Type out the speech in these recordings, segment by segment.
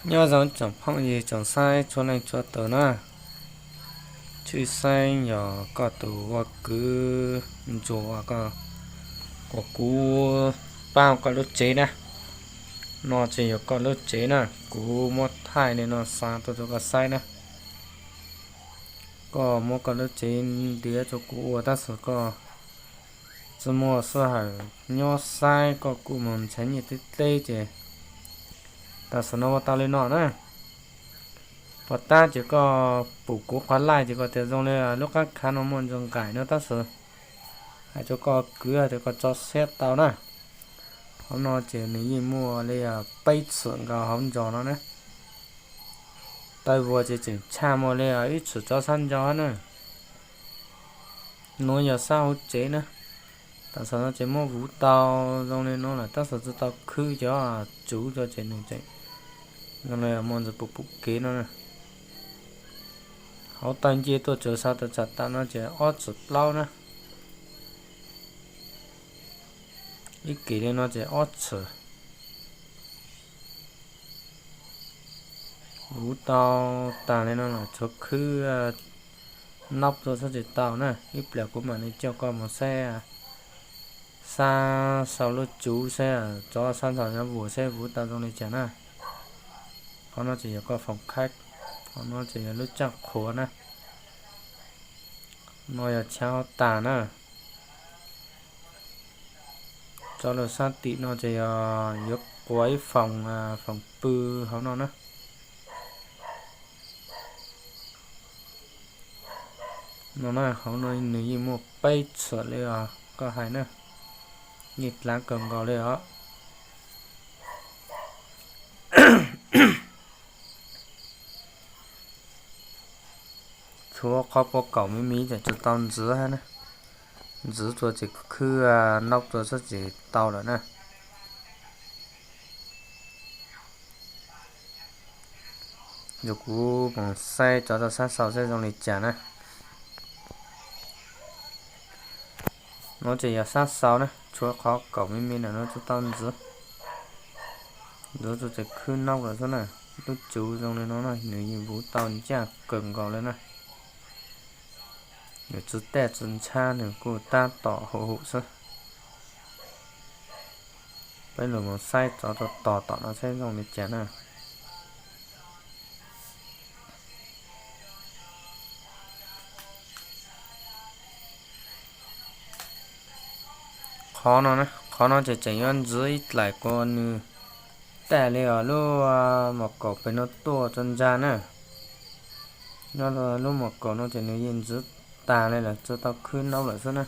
Nyob zoo tsoom phooj ywg tsoom saib txhua leej txhua tus na. Tshwj xeeb yog koj tus ua kwv ntsuag uas koj, uas kuv pab koj lub tsev na. No ces yog koj lub tsev na, kuv muab thaij li no xa tuaj rau koj saib na. Koj muab koj lub tsev ntiav rau kuv ua tab sis koj tsis muaj sij hawm nyob saib, koj kuj mus nrhiav nyiaj teb teb ces tam sim no ua tau li no na. Pom tab ces koj pum kuv qhov like ces koj tias zoo li lub qab khav no muaj ntsis nqaim no tab sis hais rau koj kwv hais tias koj tso siab tau na. Hauv no ces nws yeej muaj li peb txhwm nkaus hauv ntsos no na. Taw vuas ces tseem tshaj muaj li ib txhwm tso sab ntso na. Nuav yog sab hauv tsev na. Tam sim no ces muab vuv tau zoo li no lawm tab sis tsis tau khwb cov tsuv rau ces nws tseem zoo li muaj ntsis pum pum kev no na. Hauv taw nce tuaj tsaws sa tas tsam tam no ces ob txhwm plaub na. Ib kis li no ces ob txhwm. Vuv tau tag li no los tshuav khwb naub rau sab tsis tau na. Ib pliag kuv mam li coj koj mus saib sab sau lub tsuv saib, tso sab nraum no vuas saib vuv tau zoo li cas na. Qhov no ces yog koj foom khaib, qhov no ces yog lub tsaaj qhuav na. No yog chaw tag na. Tso lug sab tim no ces yog yuav quas ib foom, foom pw hauv no na. No na, hauv no nws yeej muaj peb txhwm li os koj hais na. Yeej dlaav kawg nkaus li os. Tshuav qhov puas kaum me me tseem tsis tau ntxiv hab na. Ntxiv rua ces khwb naub rua sab tsis tau lawm na. Yog kuv mus saib cov rau sab sau saib zoo li cas na. No ces yog sab sau na, tshuav qhov kaum me me ntawm no tsis tau ntxiv. Ntxiv rua ces khwb naub lawm xwb na. Lub tsuv zoo li no na, nws yeej vuv tau ncaaj kawg nkaus li na. Nws tsis taj tsis ntshab, nws kuj tab tom huv huv xwb. Peb lug mus saib cov rau tog tom no saib zoo li cas na. Qhov no, qhov no ces tseem yuav ntxiv ib dlaim kuas nws taj li os lub mom kaum pem no tuaj rua ntsa na. Nyob lub mom kaum no ces nws yeej ntxiv tag li lawm, tsis tau khwb naub lawm xwb na.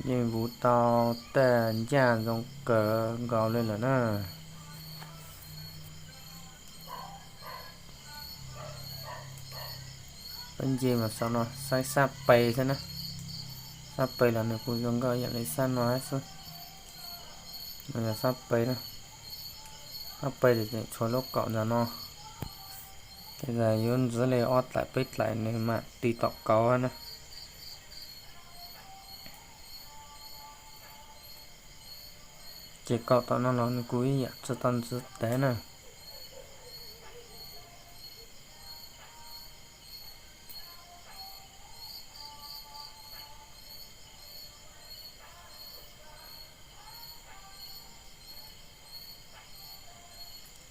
Yeej vuv tau taj ncaaj zoo kawg nkaus li lawm na. Peb nce mas sau no saib sab pes xwb na. Sab pes los nws kuj zoo nkauj ib yam li sab no hab xwb. No yog sab pes na. Sab pes ces tseem tshuav lub kaum ntawm no. Ces yuav ntxiv li ob dlaim peb dlaim nws mam ti tom kauv na. Ces kaum tom no los nws kuj ib yam tsis tau ntxiv tav na.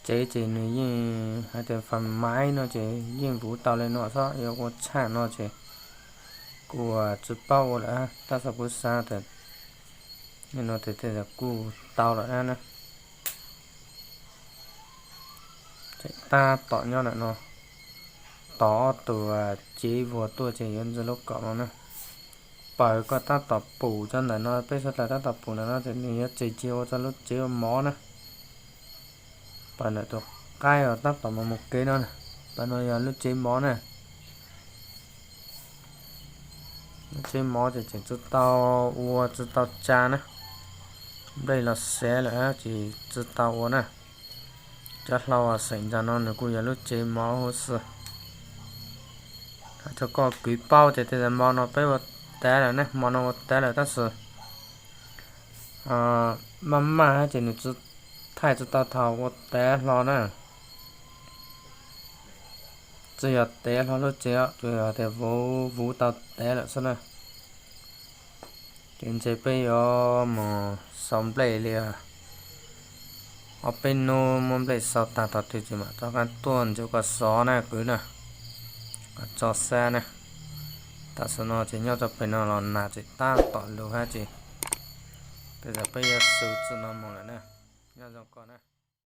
Tsev ces nws yeej hais tias fas maiv no ces yeej vuv tau li no xwb, yuav ua tshaj no ces kuv tsis paub ua lawm, tab sis kuv xav tias no tias tej zaum kuj tau lawm na. Tseem tab tom nyob ntawm no, tos ob tug cev vuag tuaj ces yuav ntxiv lub kaum no na. Pawg koj tab tom pum cov ntawm no, peb suav dlawg tab tom pum ntawm no ces nws yuav tseg cia ua rau lub tsev ua mov na. Pawg ntawm tus qaib uas tab tom mus mus kev no, pawg no yog lub tsev mov na. Lub tsev mov ces tseem tsis tau ua tsis tau tsa na. Nplej los xav lawm ces tsis tau ua na. Cov hlau uas xeem ntawm no nws kuj yog lub tsev mov huv si. Hais rau koj kwv paub tias tej zaum hmo no peb ua tav lawm ne, hmo no ua tav lawm tab sis maj maj ces nws thaij tsis tau thaum ua tev hlo na. Tsis yog tev hlo lub tsev, tsuas yog tias vuv vuv tau tev lawm xwb na. Ces ntshe peb yuav mus sau nplej li ob peb hnub, muab nplej sau tag thaum twg ces mam rov qab tuaj ntsib koj xov na kwv na. Kom tso xab na. Tam sim no ces nyob rau pem no los nag tseem tab tom lug hab ces tej zaum peb yuav xus txij no mus lawm na. Nyob zoo koj na.